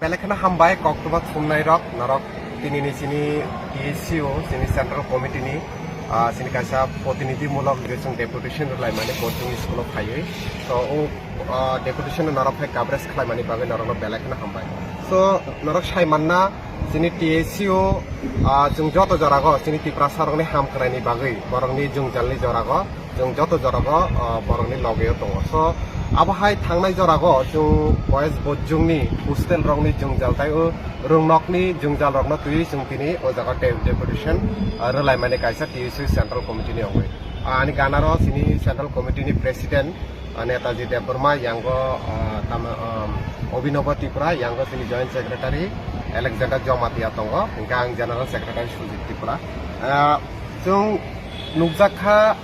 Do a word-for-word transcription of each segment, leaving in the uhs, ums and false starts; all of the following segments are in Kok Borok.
Belai kheno hambai, koktwma khumnai rok, norok tinini chini T S C O, chini Central Committee ni, ah, chini kaisa protinidhi mulok je chwng deputation rwlai mani Bojong school o phaiwi. So, o, ah, deputation no norok phai coverage khlai mani bagwi norok no belai kheno hambai. So, norok sai manna chini T S C O, ah, chwng joto jora go chini Tiprasa rok ni hamkrai ni bagwi, borok ni jwngjal ni jora go, chwng joto jora go, ah, borok ni loge o tongo. So, abo hai thangnai jora go chwng West Bojong ni hostel rok ni jwngjal tai o rwngnok ni jwngjal rok no twiwi chwng tini o jaga de-, deputation, ah, rwlai mani kaisa T S C O Central Committee ni ongwi. Ah, ani gana ro chini Central Committee ni President, ah, Netaji Debbarma, yango, ah, tama, um, Abhinav Tripura, yango chini Joint Secretary Alexander Jamatia tongo, hingke ang General Secretary Sujit Tripura. Ah, chwng nukjak kha,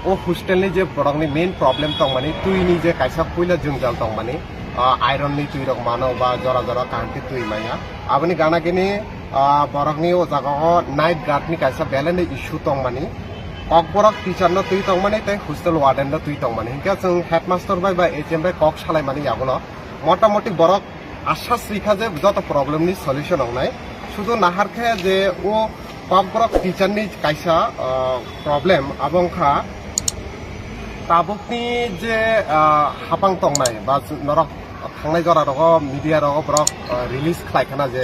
o hostel ni je borok ni main problem tongmani, twi ni je kaisa puila jwngjal tongmani, ah, iron ni twi rok mano ba jora jora kaham khe twi manya. Aboni gana gini, ah, borok ni o jaga o night guard ni kaisa belai no issue tongmani, kokborok teacher no twi tongmani tei hostel warden no twi tongmani. Hingke chwng headmaster bai ba H M bai kok salai mani yagulo. Motamoti borok asa swi kha je joto problem ni solution wngnai. Sudu nahar khe je o kokborok teacher ni kaisa, ah, problem, abo wngkha tabukni je, ah, hapang tongnai ba norok thangnai jora rogo media rogo borok, ah, release khlai khana je,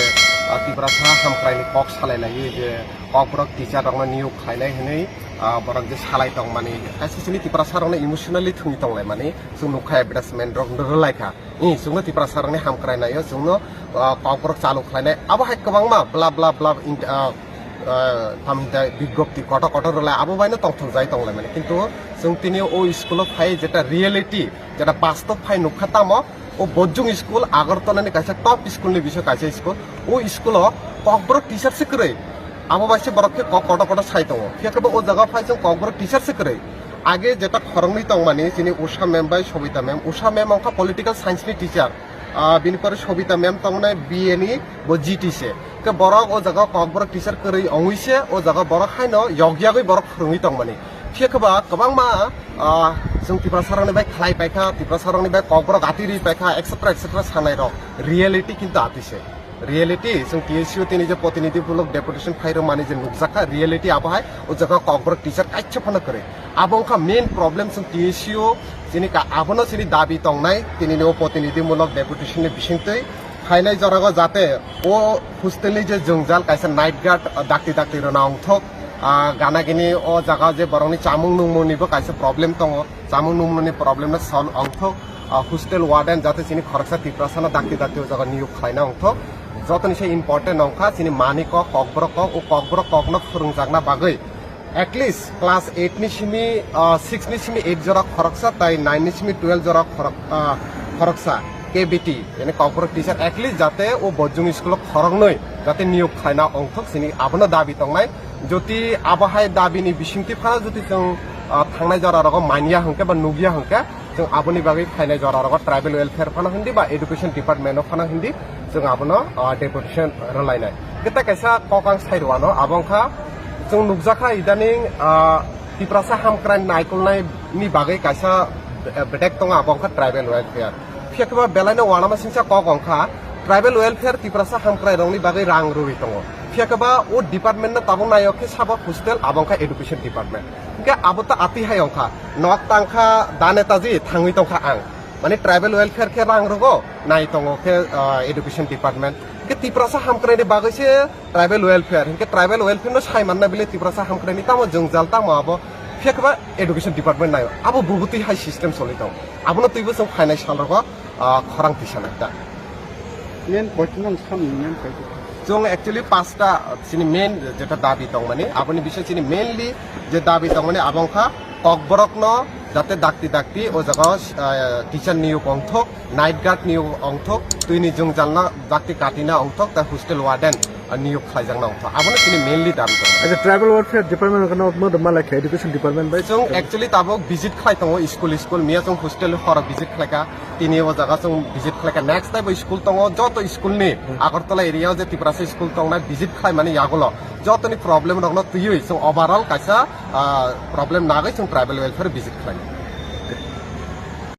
ah, Tiprasa hamkrai ni kok salai lai je kokborok teacher rok no niyok khlai nai hinui, ah, borok je salai tongmani kaisa sini Tiprasa rok no emotionally thungwi tonglai mani chwng nukha advertisement rok rwlai kha. Ih, chwngno Tiprasa rokni hamkrai naio, chwngno, ah, kokborok chalu khlainai. Abo hai kwbangma bla bla bla in, ah, ah, tamo hinte bigjopti kotor kotor rwlai, abo baino tongthok jai tonglaimani. Kintu chwng tini o school-o phai jeta reality, jeta bastob phai nukha tamo, o Bojong school Agartala ni kaisa top school ni bising kaisa school. O school-o kokborok teacher se kwrwi. Abo bai se borok khe kok kotor kotor sai tongo. Phiya khe bo o jaga phai chwng kokborok teacher se kwrwi. Age jeta khoroknwi tongmani chini Usha ma'am bai Sobita ma'am. Usha ma'am wngkha political science ni teacher. Ah, bini pore Sobita ma'am tongmani B A ni bo G T se. Khe borok o jaga kokborok teacher kwrwi ongwi se o jaga borok haino yog yagwi borok phwrwngwi tongmani. Phiya khe ba kwbangma, ah, chwng Tiprasa rokni bai khlai paikha, Tiprasa rokni bai kokborok ati ri paikha, et cetera et cetera sanai rok. Reality kintu ati se. Reality, chwng T S C O tini je protinidhi mulok deputation phai rwmani je nukjakha, reality abo hai o jaga kokborok teacher kaisa phano kwrwi. Abo wngkha main problem chwng T S C O chini ka, abono chini dabi tongnai, tinini o protinidhi mulok deputation ni bisingtwi phainai jorago jate o hostel ni je jwngjal kaisa night guard, ah, dakti dakti rwna ongthok, ah, gana gini o jaga je borokni chamung nungmung nibo kaisa problem tongo, chamung nungmung ni problem no solve ongthok. Ah, hostel warden jate chini khoroksa Tiprasa no dakti dakti o jaga niyok khlaina ongthok. Jotoni se important ongkha chini manwi kok, kokborok kok, o kokborok kok no phwrwngjakna bagwi at least class eight ni simi, ah, six ni simi eight jora khoroksa tai nine ni simi twelve jora khorok-, ah, khoroksa K B T, yani kokborok teacher at least jate o Bojong school o khoroknwi jate niyok khlaina ongthok chini abono dabi tongnai. Jodi abo hai dabi ni bisingtwi phano jodi chwng, ah, thangnai jora rogo manya hwnkhe ba nukya hwnkhe, chwng aboni bagwi phainai jora rogo tribal welfare phano hindi ba education department o phano hindi chwng abono, ah, deputation rwlainai. Khe tei kaisa kok ang sai rwano, abo wngkha chwng nukjakha idaning, ah, Tiprasa hamkrai naikolnai ni bagwi kaisa, eh, bedek tongo, abo wngkha tribal welfare. Phiya khe ba belai no uanama singcha kok wngkha tribal welfare Tiprasa hamkrai rokni bagwi rang rwwi tongo. Phiya khe ba o department no tabuk naio khe sabo hostel, abo wngkha education department. Hingke abo ta ati hai wngkha, nok tangkha da Netaji, thangwi tongkha ang. Mane tribal welfare khe rang rogo, nai tongo khe, ah, education department. Hingke Tiprasa hamkrai ni bagwi se tribal welfare, hingke tribal welfare no sai manna bile Tiprasa hamkrai ni tamo jwngjal tamo abo, phiya khe ba education department naio. Abo bubutwi hai system choli tongo. Abono twibo chwng phainai sal rogo, ah, khorang tisa nai ta. Main point no sam main point. Chwng actually pasta chini main jeta dabi tongmani, aboni bising chini mainly je dabi tongmani abo wngkha kokborok no jate dakti dakti o jaga, ah, teacher niyok ongthok, night guard niyok ongthok, twini jwngjal no dakti katina ongthok, ta hostel warden, ah, niyok khlaijakna ongthok. Abono chini mainly dabi tongo. Acha tribal welfare department no ma malai khe education department bai. Chwng actually tabuk visit khlai tongo school school, miya chwng hostel horo visit khlaikha. Tini o jaga chwng visit khlaikha. Next time bo school tongo, joto school ni Agartala area o je Tiprasa school tongnai visit khlaimani yagulo jotoni problem rokno twiwi chwng overall kaisa, ah, problem nagwi chwng tribal welfare visit khlai.